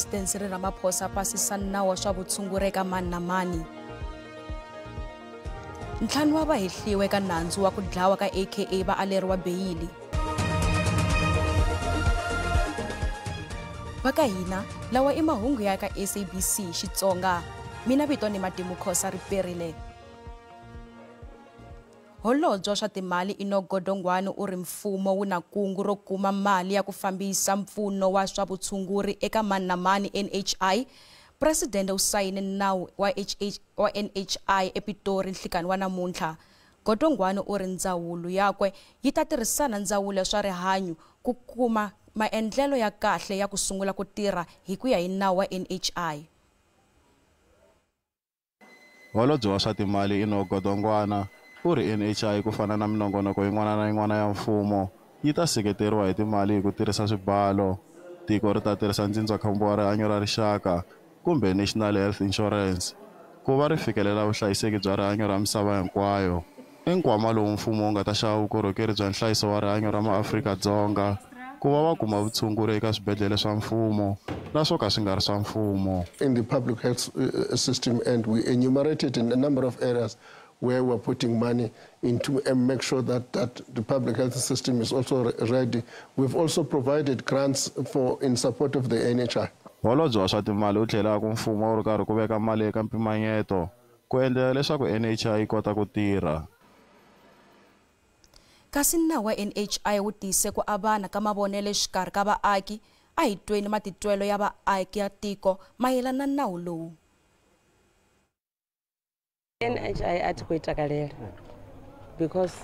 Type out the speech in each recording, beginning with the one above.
President Cyril Ramaphosa pasisa nawu wa swa vutshunguri eka mani na mani. Ntlhanu wa vahehliwa eka nandzu wa ku dlawa ka AKA va aleriwa beyili. Va ka hina lawa i mahungu ya ka SABC Xitsonga. Mina vito ni Matimu Khosa Riperile. Holobye wa swa timali Enoch Godongwana u ri mfumo wu na kungu ro kuma mali ya ku fambisa mpfuno wa swa vutshunguri eka mani na mani NHI. Presidente u sayine nawu wa NHI ePitori nhlikani wa namuntlha. Godongwana u ri ndzawulo yakwe yi ta tirhisana ndzawulo ya swa rihanyu ku kuma maendlelo ya kahle ya ku sungula ku tirha hi ku ya hi nawu wa NHI. Holobye wa swa timali Enoch Godongwana u ri NHI ku fana na minongonoko yin'wana na yin'wana ya mfumo yi ta seketeriwa hi timali hi ku tirhisa swibalo. Tiko ri ta tirhisa ndzindzakhombo wa rihanyo ra rixaka kumbe National Health Insurance ku va ri fikelela vuhlayiseki bya rihanyo ra misava hinkwayo. I nkwama lowu mfumo wu nga ta xava vukorhokeri bya nhlayiso wa rihanyo ra maAfrika-Dzonga ku va va kuma vutshunguri eka swibedhlele swa mfumo na swo ka swi nga ri swa mfumo. In the public health system, and we enumerated in a number of areas where we're putting money into and make sure that the public health system is also ready. We've also provided grants for in support of the NHI. Holobye wa swa timali u tlhela ku mfumo wu ri karhi ku veka mali eka mpimanyeto ku endlela leswaku NHI yi kota ku tirha. Kasi nawu wa NHI wu tiyise ku avana ka mavonelo exikarhi ka vaaki. A hi tweni matitwelo ya vaaki ya tiko mayelana na nawu lowu. NHI a thi khou i takalela because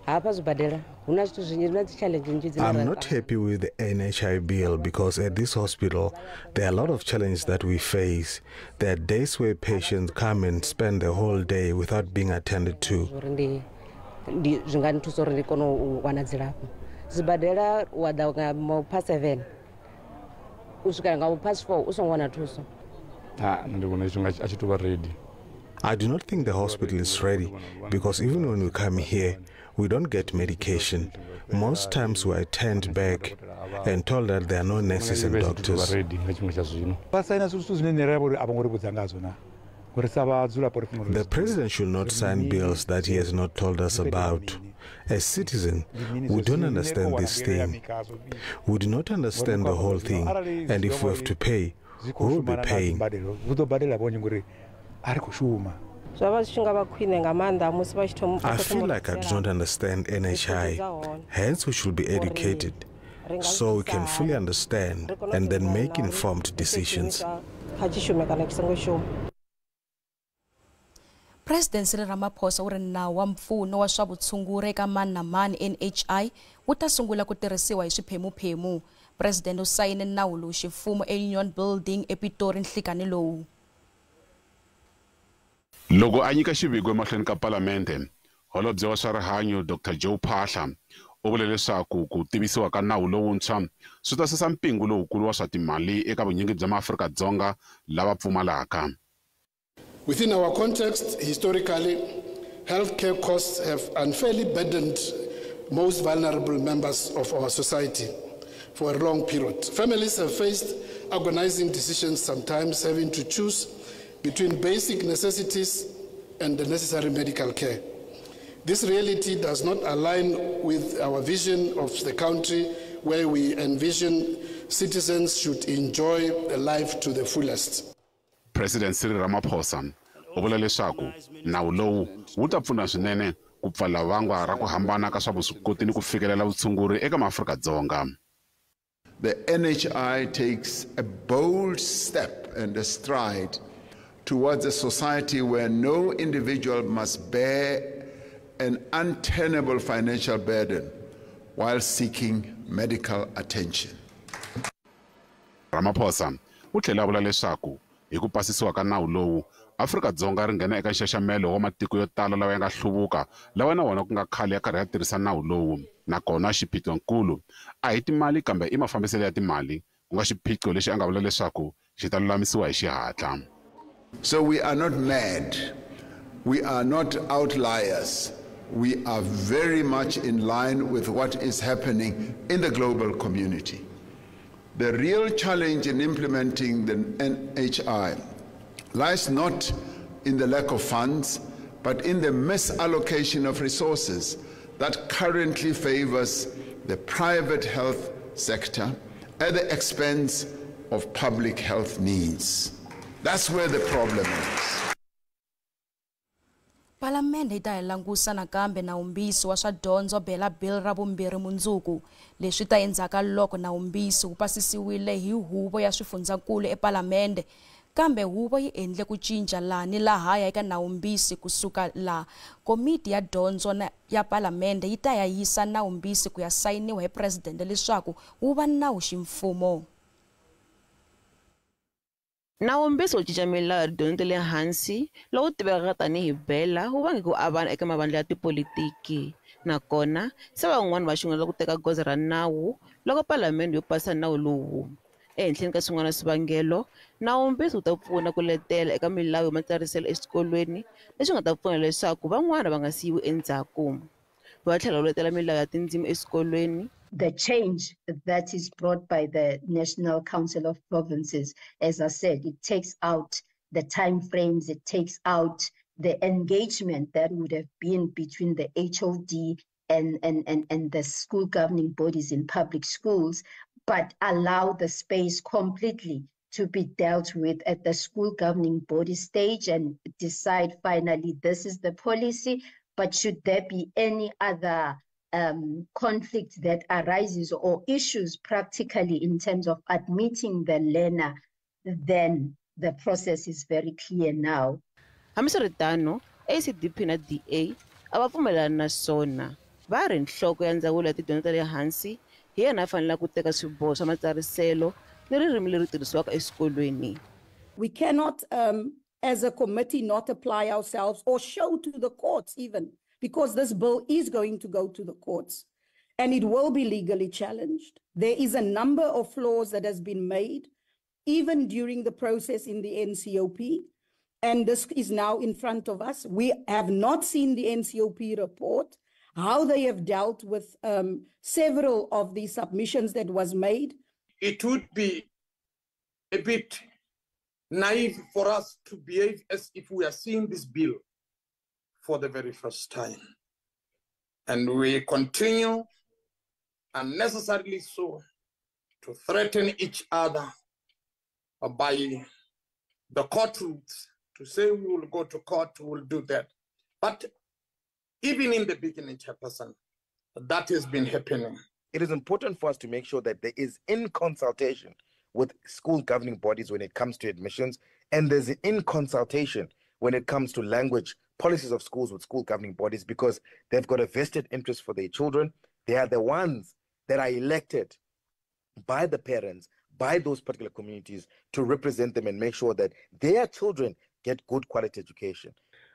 hafha zwibadela hu na zwithu zwinzhi, na dzi challenge nnzhi dzine I'm not happy with the NHI bill because at this hospital there are a lot of challenges that we face. There are days where patients come and spend the whole day without being attended to. Zwi nga nthusa uri ndi kone u wana dzilafho. Zwibadela wa ḓa nga past 7 u swikela nga past 4 u songo wana thuso. Nṋe ndi vhona a tshi tou vha ready. I do not think the hospital is ready because even when we come here, we don't get medication. Most times we are turned back and told that there are no nurses and doctors. The president should not sign bills that he has not told us about. As citizens, we don't understand this thing. We do not understand the whole thing, and if we have to pay, we will be paying. I feel like I do not understand NHI, hence we should be educated so we can fully understand and then make informed decisions. President Cyril Ramaphosa u ri nawu wa mpfuno wa swa vutshunguri eka mani na mani NHI wu ta sungula ku tirhisiwa hi swiphemuphemu. President u sayine nawu lowu ximfumo eUnion Building ePitori nhlikani lowu. Loko a nyika xiviko emahlweni ka Palamende, holobye wa swa rihanyo Dr Joe Phaahla u vule leswaku ku tivisiwa ka nawu lowuntshwa swi ta susa mpingu lowukulu wa swa timali eka vunyingi bya maAfrika-Dzonga lava pfumalaka. Within our context, historically, healthcare costs have unfairly burdened most vulnerable members of our society for a long period. Families have faced agonizing decisions, sometimes having to choose between basic necessities and the necessary medical care. This reality does not align with our vision of the country where we envision citizens should enjoy a life to the fullest. President Cyril Ramaphosa u vula leswaku nawu lowu wu ta pfuna swinene ku pfala vangwa ra ku hambana ka swa vuswikoti ni ku fikelela vutshunguri eka maAfrika-Dzonga. The NHI takes a bold step and a stride towards a society where no individual must bear an untenable financial burden while seeking medical attention. Ramaphosa u tlhela a vula leswaku hi ku pasisiwa ka nawu lowu, Afrika-Dzonga ri nghena eka nxaxamelo wa matiko yo tala lawa ya nga hluvuka, lawa na wona ku nga khale ya karhi ya tirhisa nawu lowu. Nakona xiphiqonkulu a hi timali kambe i mafambiselo ya timali, ku nga xiphiqo lexi a nga vula leswaku xi ta lulamisiwa hi xihatla. So we are not mad. We are not outliers. We are very much in line with what is happening in the global community. The real challenge in implementing the NHI lies not in the lack of funds, but in the misallocation of resources that currently favors the private health sector at the expense of public health needs. That's where the problem is. Palamende yi ta hi langusa nakambe nawumbisi wa swa dyondzo bela bill ra vumbirhi mundzuku. Leswi ta endzhaku loko nawumbisi wu pasisiwile hi huvo ya swifundzakulu epalamende, kambe huvo yi endle ku cinca laha ni lahaya eka nawumbisi kusuka laha komiti ya dyondzo ya palamende yi ta ya yisa nawumbisi ku ya sayiniwa hi presidente leswaku wu va nawu ximfumo. Nawumbisi wo cinca milawu ya tidyondzo ta le hansi lowu tivekaka tanihi Bela wu vange ku avana eka mavandla ya tipolitiki, nakona se van'wana va xungeta ku teka goza ra nawu loko palamende yo pasisa nawu lowu. Ehenhleni ka swin'wana swivangelo, nawumbisi wu ta pfuna ku letela eka milawu ya matsariselo eswikolweni leswi nga ta pfuna leswaku van'wana va nga siyiwi endzhaku. Va tlhela wu letela milawu ya tindzimi eswikolweni. The change that is brought by the National Council of Provinces, as I said, it takes out the time frames, it takes out the engagement that would have been between the HOD and the school governing bodies in public schools, but allow the space completely to be dealt with at the school governing body stage and decide finally this is the policy. But should there be any other conflict that arises or issues practically in terms of admitting the learner, then the process is very clear now. Hambiswiritano, ACDP na DA a va pfumelelani na swona. Va ri nhloko ya ndzawulo ya tidyondzo ta le hansi hi yena a faneleke ku teka swiboho swa matsariselo ni ririmi leri tirhisiwaka eswikolweni. We cannot, as a committee, not apply ourselves or show to the courts even, because this bill is going to go to the courts and it will be legally challenged. There is a number of flaws that has been made, even during the process in the NCOP, and this is now in front of us. We have not seen the NCOP report, how they have dealt with several of the submissions that was made. It would be a bit naive for us to behave as if we are seeing this bill for the very first time. And we continue, unnecessarily so, to threaten each other by the court routes, to say we will go to court, we will do that. But even in the beginning, Chairperson, that has been happening. It is important for us to make sure that there is in consultation with school governing bodies when it comes to admissions, and there's in consultation when it comes to language policies of schools with school governing bodies, because they've got a vested interest for their children. They are the ones that are elected by the parents, by those particular communities to represent them and make sure that their children get good quality education.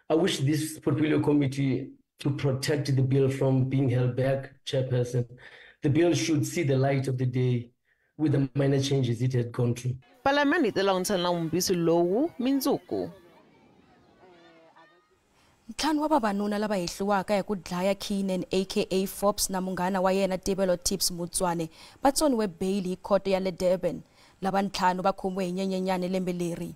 I wish this portfolio committee to protect the bill from being held back, Chairperson. The bill should see the light of the day with the minor changes it had gone through. Palamende yi ta langutisana na nawumbisi lowu mindzuku. Ntlhanu wa vavanuna lava hehliwaka hi ku dlaya Keenan aka Forbes na munghana wa yena Tebello Tips Motswane va tsoniwe beyili hi khoto ya le Durban. Lava ntlhanu va khomiwe hi Nyenyenyane lembe leri.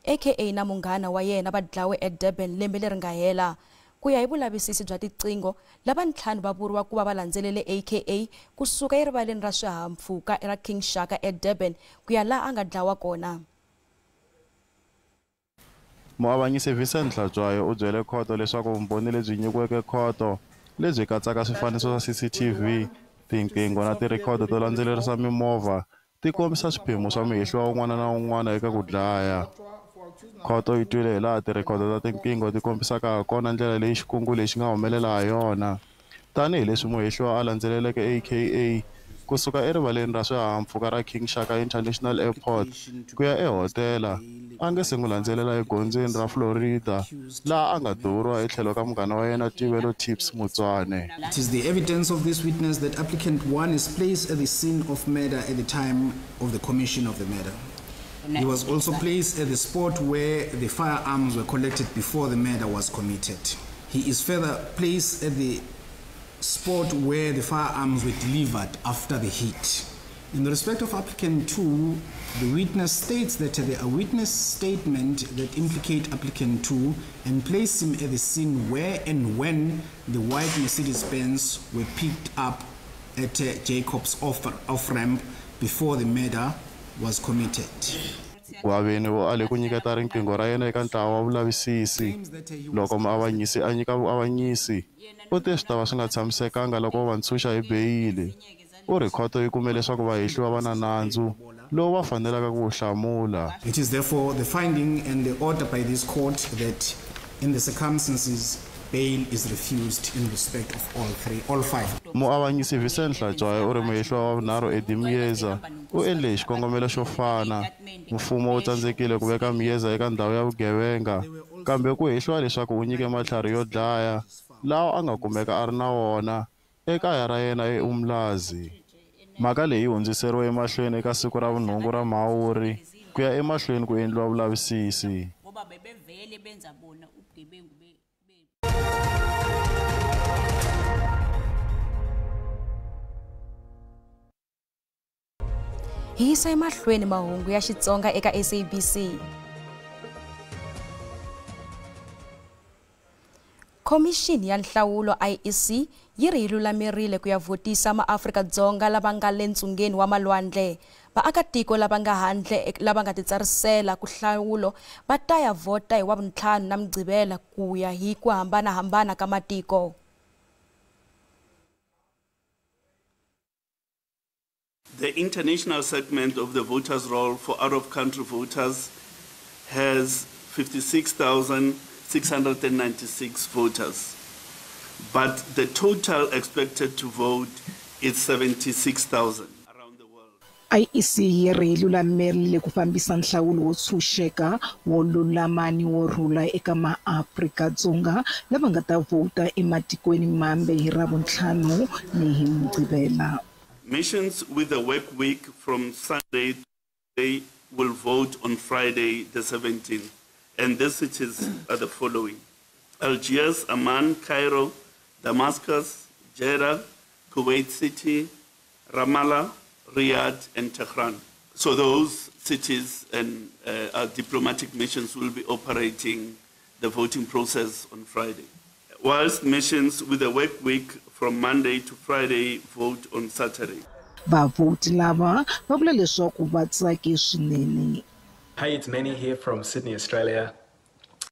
Aka na munghana wa yena va dlawe eDurban lembe leri nga hela. Ku ya hi vulavisisi bya tiqingho, lava ntlhanu va vuriwa ku va va landzelele aka kusuka erivaleni ra swihahampfhuka ra King Shaka eDurban ku ya laha a nga dlawa kona. Muavanyisi Vincent Hlatshwayo u byele khoto leswaku vumbhoni lebyi nyikiweke khoto lebyi katsaka swifaniso swa CCTV, tinqingho na tirhikhodo to landzelerisa mimovha ti kombisa swiphemu swa muhehliwa wun'wana na wun'wana eka ku dlaya. Khoto yi twile hilaha tirhikhodo ta tinqingho ti kombisaka hakona ndlela leyi xikungu lexi nga humelela ha yona, tanihileswi muhehliwa a landzeleleke aka kusuka erivaleni ra swihahampfhuka ra King Shaka International Airport ku ya ehotela a nge se n'wi landzelela egondzweni ra Florida laha a nga duvuriwa etlhelo ka munghana wa yena Tebello Tips Motswane. It is the evidence of this witness that applicant 1 is placed at the scene of murder at the time of the commission of the murder. He was also placed at the spot where the firearms were collected before the murder was committed. He is further placed at the spot where the firearms were delivered after the hit. In respect of applicant 2, the witness states that there are witness statement that implicate applicant 2 and place him at the scene where and when the white Mercedes Benz were picked up at Jacobs off-ramp before the murder was committed. Gwabeni u ale ku nyiketa riqingho ra yena eka ntlawa wa vulavisisi. Loko muavanyisi a nyika vuavanyisi, u te swi ta va swi nga tshamisekanga loko va ntshunxa hi beyili. U ri khoto yi kume leswaku vahehliwa va na nandzu lowu va fanelaka ku wu hlamula. It is therefore the finding and the order by this court that in the circumstances bail is refused in respect of all five. Muavanyisi Vincent Hlatshwayo u ri muhehliwa wa vunharhu Eddie Myeza u endle hi xikongomelo xo fana. Mfumo wu tsandzekile ku veka Myeza eka ndhawu ya vugevenga, kambe ku hehliwa leswaku u nyike matlhari yo dlaya lawa a nga kumeka a ri na wona ekaya ra yena eUmlazi. Mhaka leyi yi hundziseriwe emahlweni eka siku ra vunhungu ra Mhawuri ku ya emahlweni ku endliwa vulavisisi. Hi yisa emahlweni mahungu ya Xitsonga eka SABC. Khomixini ya nhlawulo IEC yi ri yi lulamerile ku ya vhotisa maAfrika-Dzonga lava nga le ntsungeni wa malwandle. Vaakatiko lava nga handle lava nga titsarisela ku hlawulo va ta ya vhota hi Wavuntlhanu na Mugqivela ku ya hi ku hambanahambana ka matiko. The international segment of the voters' roll for out-of-country voters has 56,696 voters, but the total expected to vote is 76,000. IEC yi ri lulamerile ku fambisa nhlawulo wo tshunxeka wo lulama ni wo rhula eka maAfrika-Dzonga lava nga ta vhota ematikweni mambe hi Ravuntlhanu ni hi Mugqivela. Missions with a work week from Sunday to Thursday will vote on Friday the 17th. And these cities are the following: Algiers, Amman, Cairo, Damascus, Jeddah, Kuwait City, Ramallah, Riyadh, and Tehran. So those cities and our diplomatic missions will be operating the voting process on Friday. Whilst missions with a work week from Monday to Friday vote on Saturday. Vavhoti lava va vula leswaku va tsake swinene. Hey, it's Manny here from Sydney, Australia.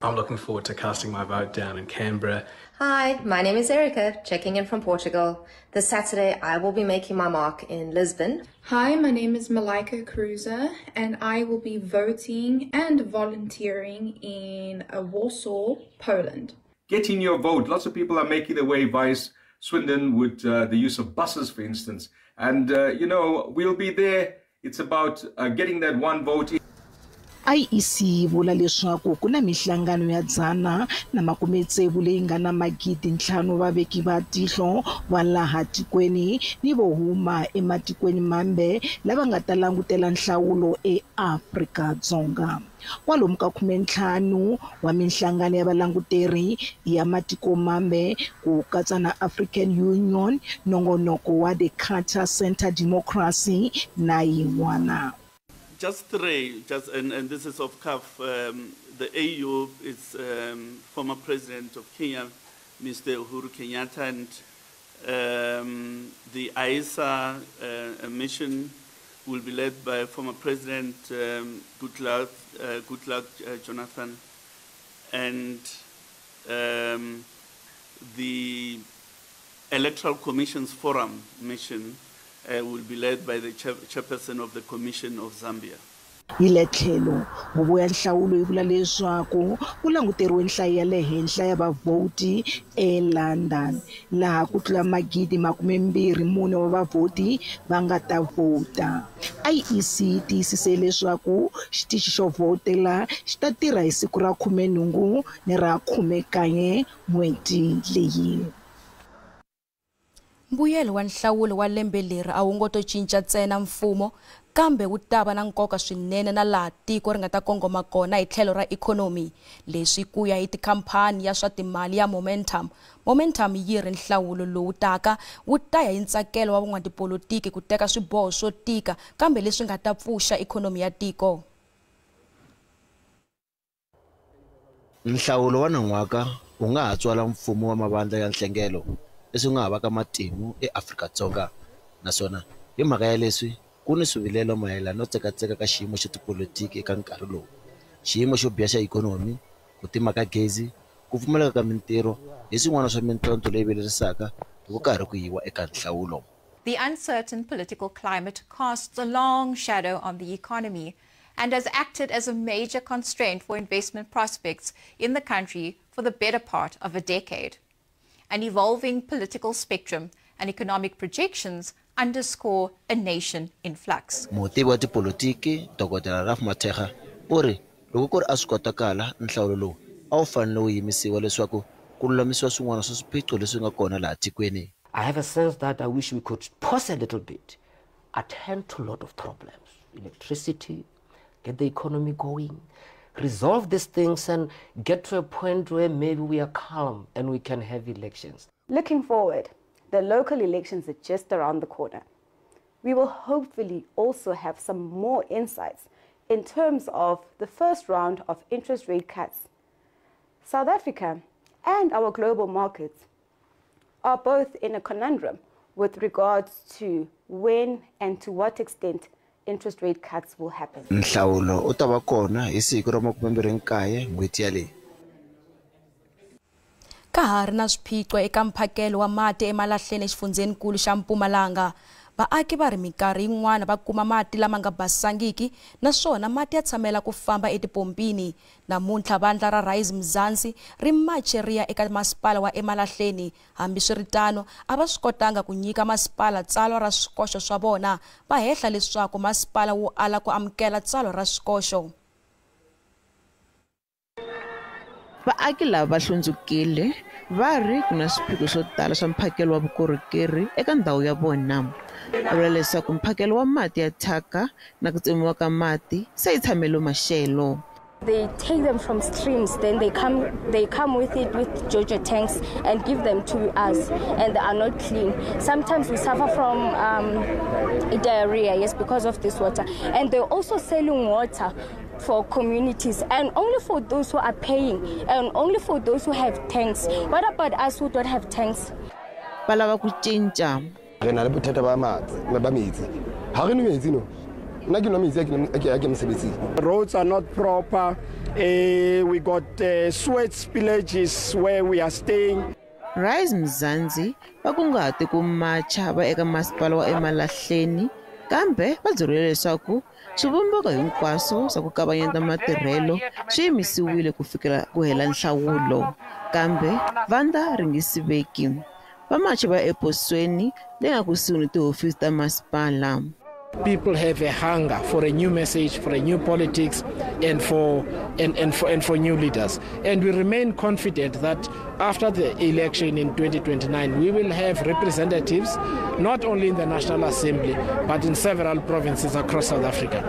I'm looking forward to casting my vote down in Canberra. Hi, my name is Erica, checking in from Portugal. This Saturday, I will be making my mark in Lisbon. Hi, my name is Malika Cruiser, and I will be voting and volunteering in Warsaw, Poland. Get in your vote. Lots of people are making their way via Swindon with the use of buses, for instance. And, you know, we'll be there. It's about getting that one vote in. IEC yi vula leswaku ku na mihlangano ya 160 leyi nga na 5,000 vaveki va tihlo va laha tikweni ni vo huma ematikweni mambe lava nga ta langutela nhlawulo eAfrika-Dzonga. Kwalomu ka 15 wa mihlangano ya valanguteri ya matiko mambe ku katsa na African Union, nongonoko wa the Carter Center Democracy na yin'wana. Just three, and this is of CAF. The AU is former president of Kenya, Mr. Uhuru Kenyatta, and the AISA mission will be led by former President Goodluck Jonathan, and the Electoral Commission's Forum mission will be led by the chairperson of the Commission of Zambia. Hi le tlhelo huvo ya nhlawulo yi vula leswaku ku languteriwe nhlayo ya le henhla ya vavhoti eLondon, laha ku tlula 24,000 wa vavhoti va nga ta vhota. IEC yi tiyisise leswaku xitichi xo vhotela xi ta tirha hi siku ra 18 ni ra 19 n'hweti leyi. Mbuyelo wa nhlawulo wa lembe leri a wu ngo to cinca ntsena mfumo kambe wu ta va na nkoka swinene na laha tiko ri nga ta kongoma kona hi tlhelo ra ikhonomi. Leswi ku ya hi tikhampani ya swa timali ya Momentum. Momentum yi ri nhlawulo lowu taka wu ta ya hi ntsakelo wa van'watipolitiki ku teka swiboho swo tika kambe leswi nga ta pfuxa ikhonomi ya tiko. Nhlawulo wa nan'waka wu nga ha tswala mfumo wa mavandla ya nhlengelo leswi nga ha vaka matimu eAfrika-Dzonga, naswona hi mhaka ya leswi ku ni swivilelo mayelana no tsekatseka ka xiyimo xa tipolitiki eka nkarhi lowu. Xiyimo xo biha xa ikhonomi, ku tima ka gezi, ku pfumaleka ka mintirho hi swin'wana swa mintlhontlho leyi vilerisaka loko ka ha ri ku yiwa eka nhlawulo. The uncertain political climate casts a long shadow on the economy and has acted as a major constraint for investment prospects in the country for the better part of a decade. An evolving political spectrum and economic projections underscore a nation in flux. Mutivi wa tipolitiki Dr. Ralph Mathekga u ri loko ku ri a swi kotakala nhlawulo lowu a wu fanele wu yimisiwa leswaku ku lulamisiwa swin'wana swa swiphiqo leswi nga kona laha tikweni. I have a sense that I wish we could pause a little bit, attend to a lot of problems, electricity, get the economy going, resolve these things and get to a point where maybe we are calm and we can have elections. Looking forward, the local elections are just around the corner. We will hopefully also have some more insights in terms of the first round of interest rate cuts. South Africa and our global markets are both in a conundrum with regards to when and to what extent interest rate cuts will happen. Nhlawulo u ta va kona hi siku ra 29 n'hweti ya leyi. Ka ha ri na swiphiqo eka mphakelo wa mati emalahleni exifundzhenikulu xa Mpumalanga. Vaaki va ri minkarhi yin'wana va kuma mati lama nga basangiki naswona mati ya tshamela ku famba etipompini. Namuntlha vandla ra Rise Mzansi ri mache ri ya eka masipala wa Emalahleni. Hambiswiritano a va swi kotanga ku nyika masipala tsalwa ra swikoxo swa vona. Va hehla leswaku masipala wu ala ku amukela tsalwa ra swikoxo. Vaaki lava va hlundzukile va ri ku na swiphiqo swo tala swa mphakelo wa vukorhokeri eka ndhawu ya vona. Va vula leswaku mphakelo wa mati ya thyaka na ku tsemiwa ka mati se yi tshamelo maxelo. They take them from streams, then they come with it with Jojo tanks and give them to us, and they are not clean. Sometimes we suffer from diarrhea, yes, because of this water. And they're also selling water for communities, and only for those who are paying, and only for those who have tanks. What about us who don't have tanks? Va lava ku cinca. Re na le bothata ba metsi. Ha re nwe metsi no. Roads are not proper. We got sewage spillages where we are staying. Rise Mzansi va kunguhate ku macha va eka masipala wa Emalahleni kambe va byerile leswaku swivumbeko hinkwaswo swa ku kavanyeta matirhelo swi yimisiwile ku fikela ku hela nhlawulo, kambe vandla ri nge siveki. Vamachi va eposweni leyi nga kusuhi ni tihofisi ta masipala. People have a hunger for a new message, for a new politics, and for new leaders. And we remain confident that after the election in 2029, we will have representatives not only in the National Assembly, but in several provinces across South Africa.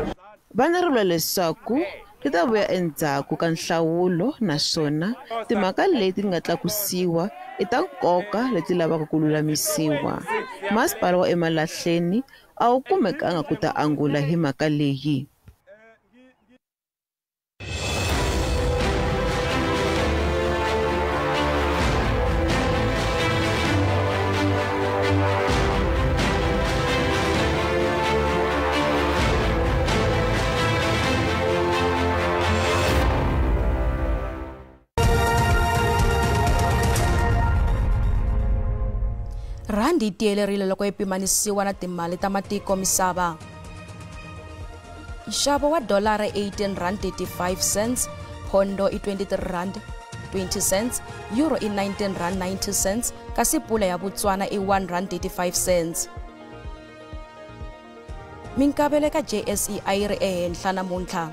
Vandla ri vula leswaku ri ta vuya endzhaku ka nhlawulo naswona timhaka leti nga tlakusiwa i ta nkoka leti lavaka ku lulamisiwa. Masipala wa Emalahleni a wu kumekanga ku ta angula hi mhaka leyi. Randi yi tiyelerile loko yi pimanisiwa na timali ta matiko misava. Nxavo wa dolara R18.35, pondo i R23.20, euro i R19.90, kasi pula ya Botswana i R1.35. Minkavelo eka JSE a yi ri ehenhla namuntlha.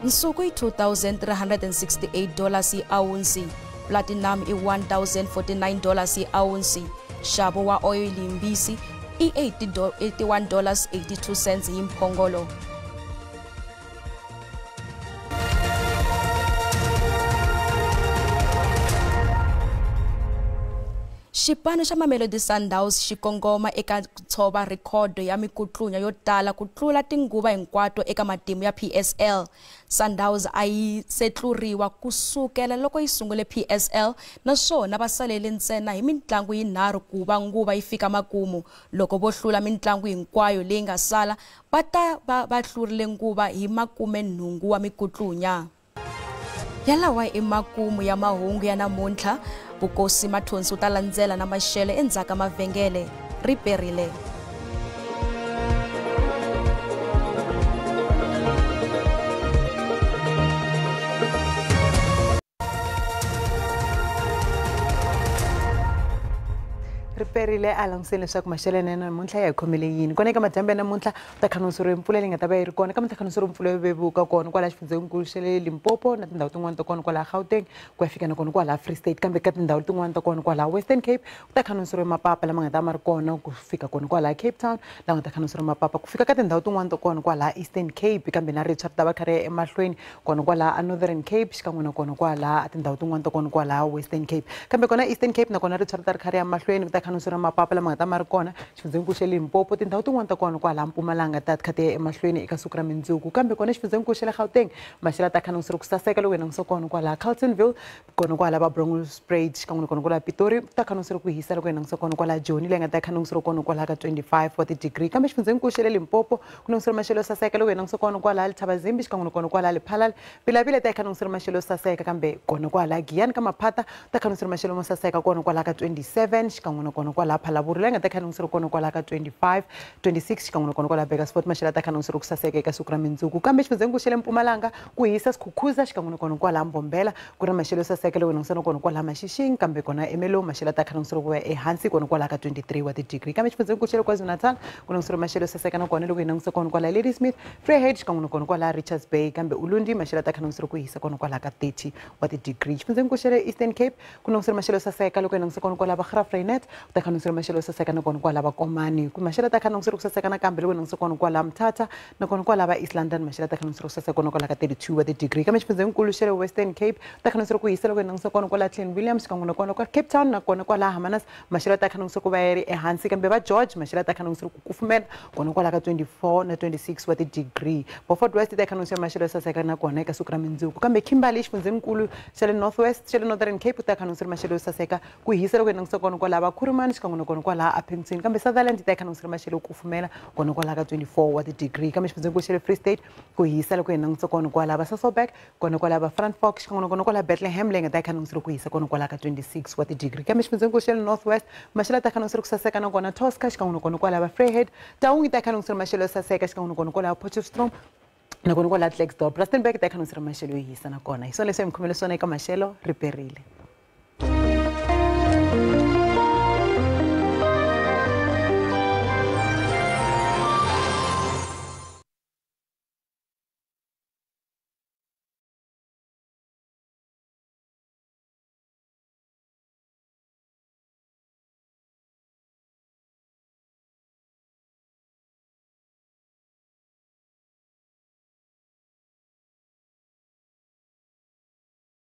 Nsuku i $2,368 yi awunsi. Platinum i $1,049 hi ounce. Nxavo wa oyili yimbisi i $81.82 hi mphongolo. Xipano xa Mamelodi Sundowns xi kongoma eka tshova rhekhodo ya mikutlunya yo tala ku tlula tinguva hinkwato eka matimu ya PSL. Sundowns a yi se tluriwa ku sukela loko yi sungule PSL naswona va salele ntsena hi mitlangu yinharhu ku va nguva yi fika makumu. Loko vo hlula mitlangu hinkwayo leyi nga sala, va ta va va hlurile nguva hi 18 wa mikutlunya. Yalawa i makumu ya mahungu ya namuntlha. Vukosi Mathonsi u ta landzela na maxelo endzhaku ka mavhengele. Riperile. Riperile a langutiseni leswaku maxelo ya namuntlha ya hi khomele yini. Kona eka madyambu ya namuntlha ku ta khanseriwe mpfula leyi nga ta va yi ri kona, kambe ta khanseriwe mpfula yo vevuka kona kwala xifundzenikulu xa le Limpopo na tindhawu tin'wana ta kona kwala Gauteng ku ya fika na kona kwala Free State, kambe ka tindhawu tin'wana ta kona kwala Western Cape ku ta khanseriwe mapapa lama nga ta ma ri kona ku fika kona kwala Cape Town, lama nga ta khanseriwe mapapa ku fika ka tindhawu tin'wana ta kona kwala Eastern Cape, kambe na ritshwa ri ta va kha ri ya emahlweni kona kwala Northern Cape xikan'we na kona kwala tindhawu tin'wana ta kona kwala Western Cape, kambe kona Eastern Cape na kona ritshwa ri ta ri kha ri ya emahlweni ku ta khanseriwe mapapa lama nga ta ma ri kona xifundzenikulu xa Limpopo, tindhawu tin'wana ta kona kwala Mpumalanga ta kha ti ya emahlweni eka siku ra mundzuku, kambe kona xifundzenikulu xa le Gauteng maxelo ta khanseriwe ku saseka loko hi langutisa kona kwala Carltonville, kona kwala va Bronkhorstspruit xikan'we na kona kwala Pitori ta khanseriwe ku hisa loko hi langutisa kona kwala Joni leyi nga ta khanseriwe kona kwala ka 25 wa ti-degree, kambe xifundzenikulu xa le Limpopo ku langutisiwe maxelo yo saseka loko hi langutisa kona kwala Thabazimbi xikan'we na kona kwala Lephalale, Vilavila ta khanseriwe maxelo yo saseka, kambe kona kwala Giyani ka Maphata ta khanseriwe maxelo mo saseka kona kwala ka 27 xikan'we na kona kwala Phalaborwa leyi nga ta khanseriwe kona kwala ka 25 26 xikan'we na kona kwala Burgersfort maxelo ta khanseriwe ku saseka eka siku ra mundzuku, kambe xifundzenikulu xa le Mpumalanga ku hisa Skhukhuza xikan'we na kona kwala Mbombela ku ri maxelo yo saseka loko hi langutisa na kona kwala Maxixing, kambe kona Emelo maxelo ta khanseriwe ku ya ehansi kona kwala ka 23 wa ti-degree, kambe xifundzenikulu xa le KwaZulu-Natal ku langutisiwe maxelo yo saseka na kona loko hi langutisa kona kwala Ladysmith, Vryheid xikan'we na kona kwala Richards Bay, kambe Ulundi maxelo ta khanseriwe ku hisa kona kwala ka 30 wa ti-degree. Xifundzenikulu xa le Eastern Cape ku langutisiwe maxelo yo saseka loko hi langutisa kona kwala Graaff-Reinet ku ta khanseriwe maxelo yo saseka na kona kwala Vakomani, ku maxelo ta khanseriwe ku saseka nakambe loko hi langutisa kona kwala Mthatha na kona kwala va East London maxelo ta khanseriwe ku saseka kona kwala ka 32 wa ti-degree, kambe xifundzenikulu xa le Western Cape ta khanseriwe ku hisa loko hi langutisa kona kwala Clan Williams xikan'we na kona kwa Cape Town na kona kwala Hermanus maxelo ta khanseriwe ku va ya ri ehansi, kambe va George maxelo ta khanseriwe ku kufumela kona kwala ka 24 na 26 wa ti-degree. Beaufort West ta khanseriwe maxelo yo saseka na kona eka siku ra mundzuku, kambe Kimberley xifundzenikulu xa le North West xa le Northern Cape ta khanseriwe maxelo yo saseka ku hisa loko hi langutisa kona kwala va Kuruman xikan'we na kona kwala Upington, kambe Sutherland ta khanseriwe maxelo yo kufumela kona kwala ka 24 wa ti-degree, kambe xifundzenikulu xa le Free State ku hisa loko hi langutisa kona kwala va Sasolburg kona kwala va Frankfort xikan'we na kona kwala Bethlehem leyi nga ta khanseriwe ku hisa kona kwala ka 26 wa ti-degree, kambe xifundzenikulu xa le North West maxelo ta khanseriwe ku saseka na kona Tosca xikan'we na kona kwala va Vryheid, Taung ta khanseriwe maxelo yo saseka xikan'we na kona kwala Potchefstroom na kona kwala Klerksdorp, Rustenburg ta khanseriwe maxelo yo hisa na kona. Hi swona leswi hi mi khomele swona eka maxelo. Riperile.